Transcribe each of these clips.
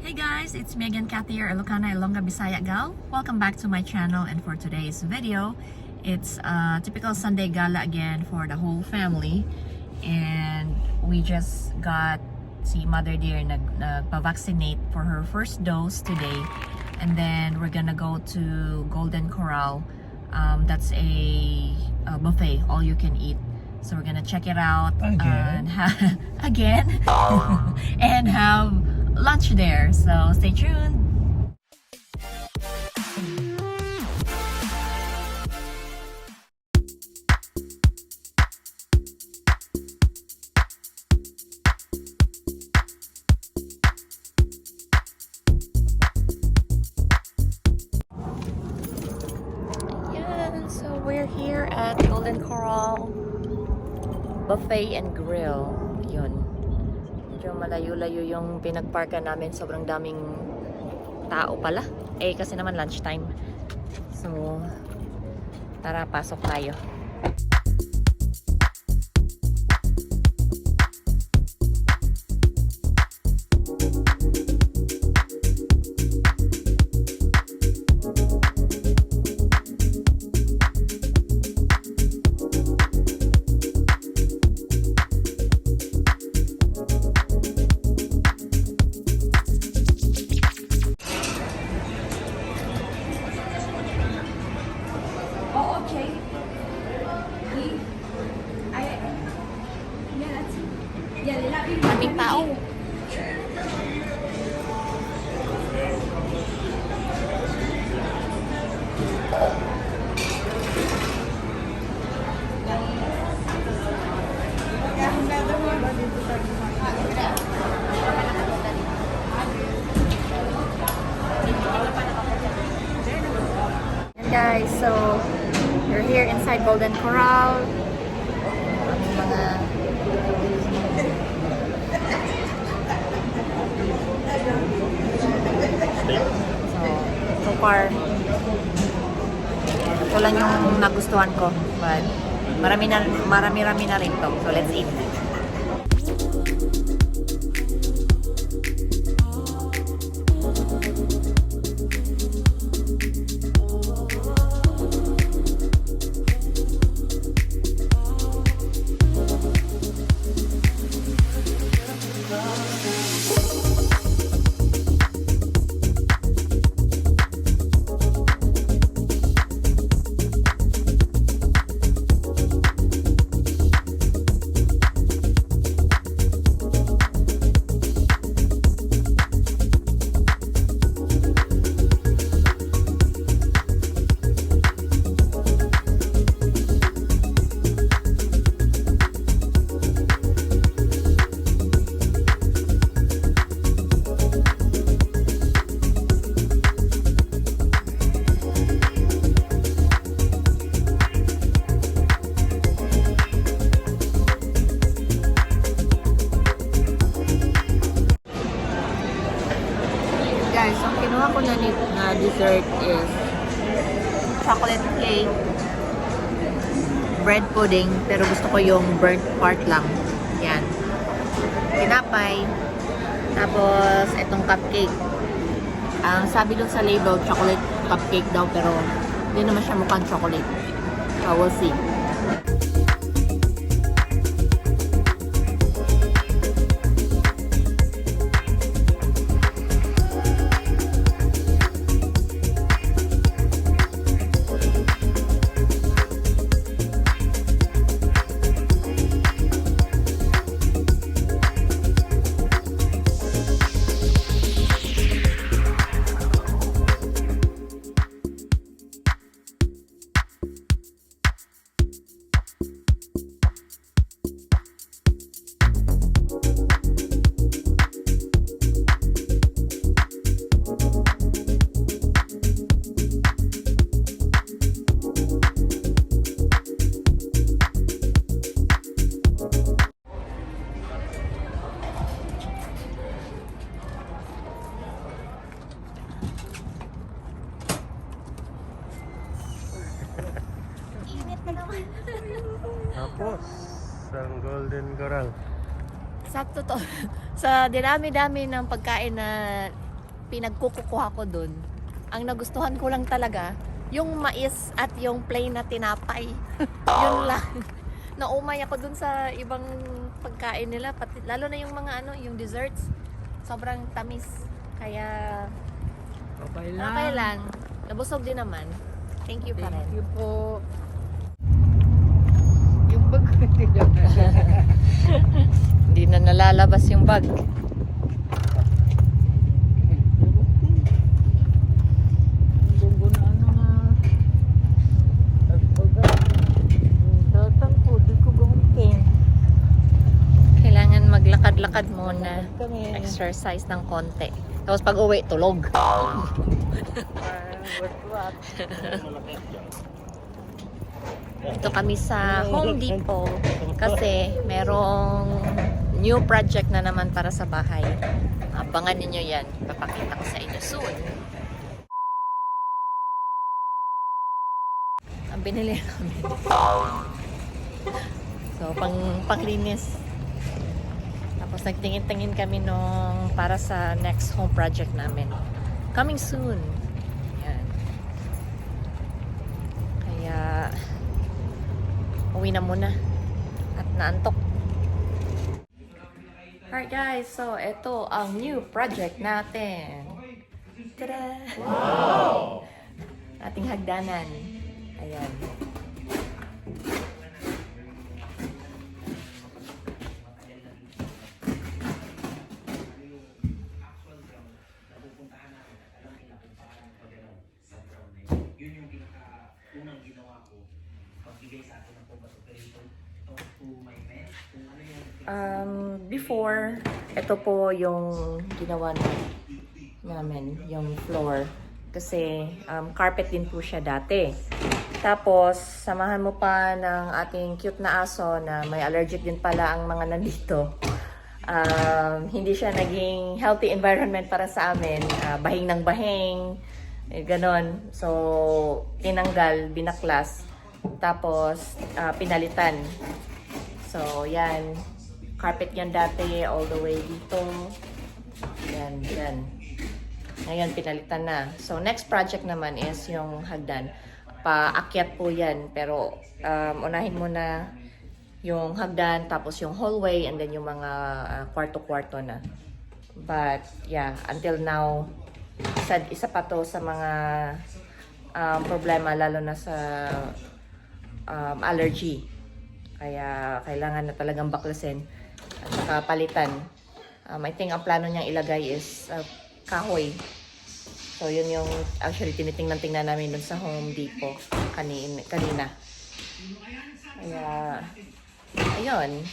Hey guys, it's me again, Kathy here, Ilocana, Ilongga, Bisaya, Gal. Welcome back to my channel, and for today's video, it's a typical Sunday gala again for the whole family. And we just got si Mother Dear nagpa-vaccinate for her first dose today. And then we're gonna go to Golden Corral. That's a buffet, all you can eat. So we're gonna check it out Again? and again and have lunch there. So stay tuned. Ayan, so we're here at Golden Corral Buffet and Grill. Yun. Medyo malayo-layo yung pinagparkan namin. Sobrang daming tao pala. Eh, kasi naman lunchtime. So, tara, pasok tayo. Daming tao. And guys, so we're here inside Golden Corral. Mga so far, ito lang yung nagustuhan ko, but marami na rin to. So let's eat. Guys, ang kinuha ko na dessert is chocolate cake, bread pudding, pero gusto ko yung burnt part lang. Yan. Tinapay. Tapos, itong cupcake. Ang sabi dun sa label, chocolate cupcake daw, pero hindi naman siya mukhang chocolate. So, we'll see. Tapos, ang Golden Corral. Sakto to. Sa dinami-dami ng pagkain na pinagkukuha ko dun. Ang nagustuhan ko lang talaga, yung mais at yung plain na tinapay. Yun lang. Naumay ako dun sa ibang pagkain nila, pati, lalo na yung mga yung desserts. Sobrang tamis. Kaya Okay lang. okay lang. Nabusog din naman. Thank you pa rin. Thank you po. Yung bag Hindi na nalalabas yung bag. Gunggo na na. Agbaga. Datang po, di ko gawin. Kailangan maglakad-lakad muna. Kami. Exercise ng konti. Tapos pag uwi, tulog. What? Ito kami sa Home Depot kasi merong new project na naman para sa bahay. Abangan ninyo yan. Papakita ko sa inyo soon. Ang binili namin. So, panglinis. Tapos nagtingin-tingin kami nung para sa next home project namin. Coming soon. Yan. Kaya uwi na muna. At naantok. Alright guys, so ito ang new project natin. Tada! Wow! Ating hagdanan. Ayan. Before, ito po yung ginawa namin, yung floor. Kasi carpet din po siya dati. Tapos, samahan mo pa ng ating cute na aso na may allergic din pala ang mga nandito. Hindi siya naging healthy environment para sa amin. Bahing ng bahing, ganon. So, tinanggal, binaklas. Tapos, pinalitan. So, yan. Carpet yan dati, all the way dito. Yan, yan. Ngayon, pinalitan na. So, next project naman is yung hagdan. Paakyat po yan. Pero, unahin mo na yung hagdan, tapos yung hallway, and then yung mga kwarto-kwarto na. But, yeah, until now, isa pa to sa mga problema, lalo na sa allergy. Kaya, kailangan na talagang baklasin at saka palitan. I think ang plano niyang ilagay is kahoy. So, yun yung actually tinitingnan namin dun sa Home Depot kanina. Kaya, ayun.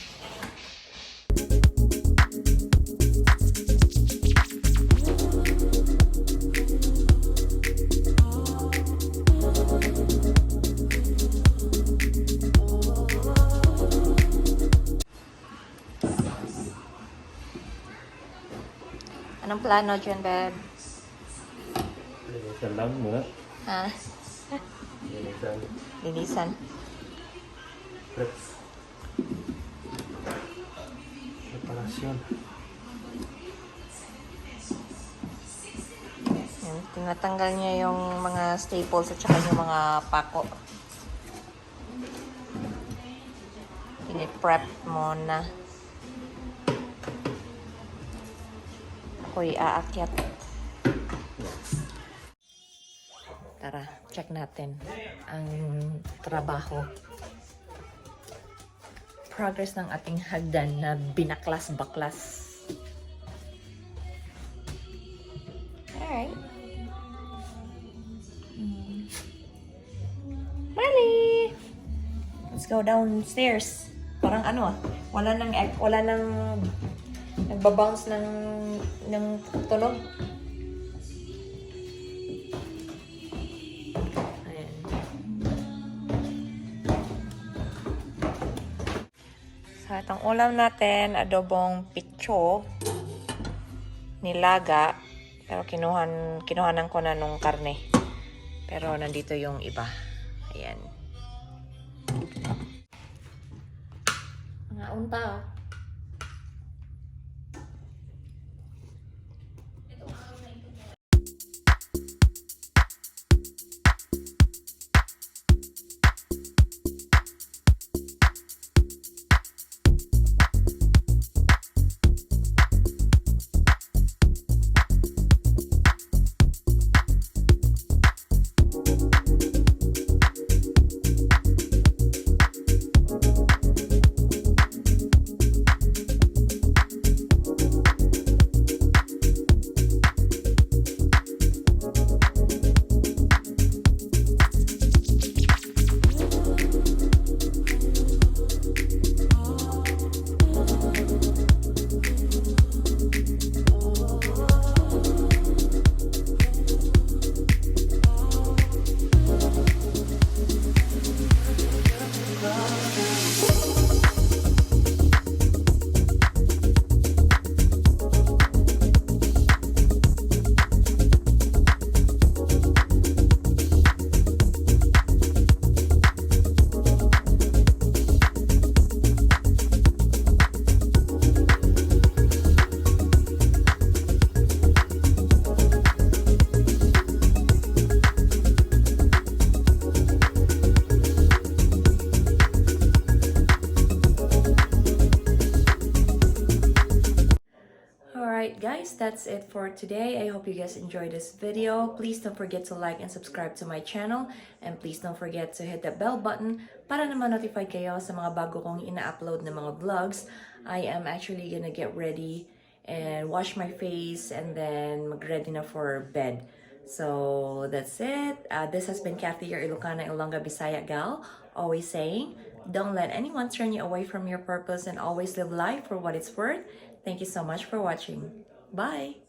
Anong plano dyan, babe? Linisan lang muna. Ha? Linisan. Linisan. Preparasyon. Yan, tinatanggal niya yung mga staples at saka yung mga pako. Piniprep muna. Ako'y aakyat. Tara, check natin ang trabaho. Progress ng ating hagdan na binaklas-baklas. Alright. Marley! Let's go downstairs. Parang wala nang nagbabounce ng tunog. Ayan. So, itong ulam natin, adobong pitso, nilaga, pero kinuhanan ko na nung karne. Pero nandito yung iba. Ayan. Mga unta. guys, that's it for today. I hope you guys enjoyed this video. Please don't forget to like and subscribe to my channel. And please don't forget to hit the bell button para naman notify kayo sa mga bago kong ina-upload na mga vlogs. I am actually gonna get ready and wash my face and then mag-ready na for bed. So that's it. This has been Kathy, your Ilocana, Ilongga, Bisaya gal, always saying, don't let anyone turn you away from your purpose and always live life for what it's worth. Thank you so much for watching. Bye!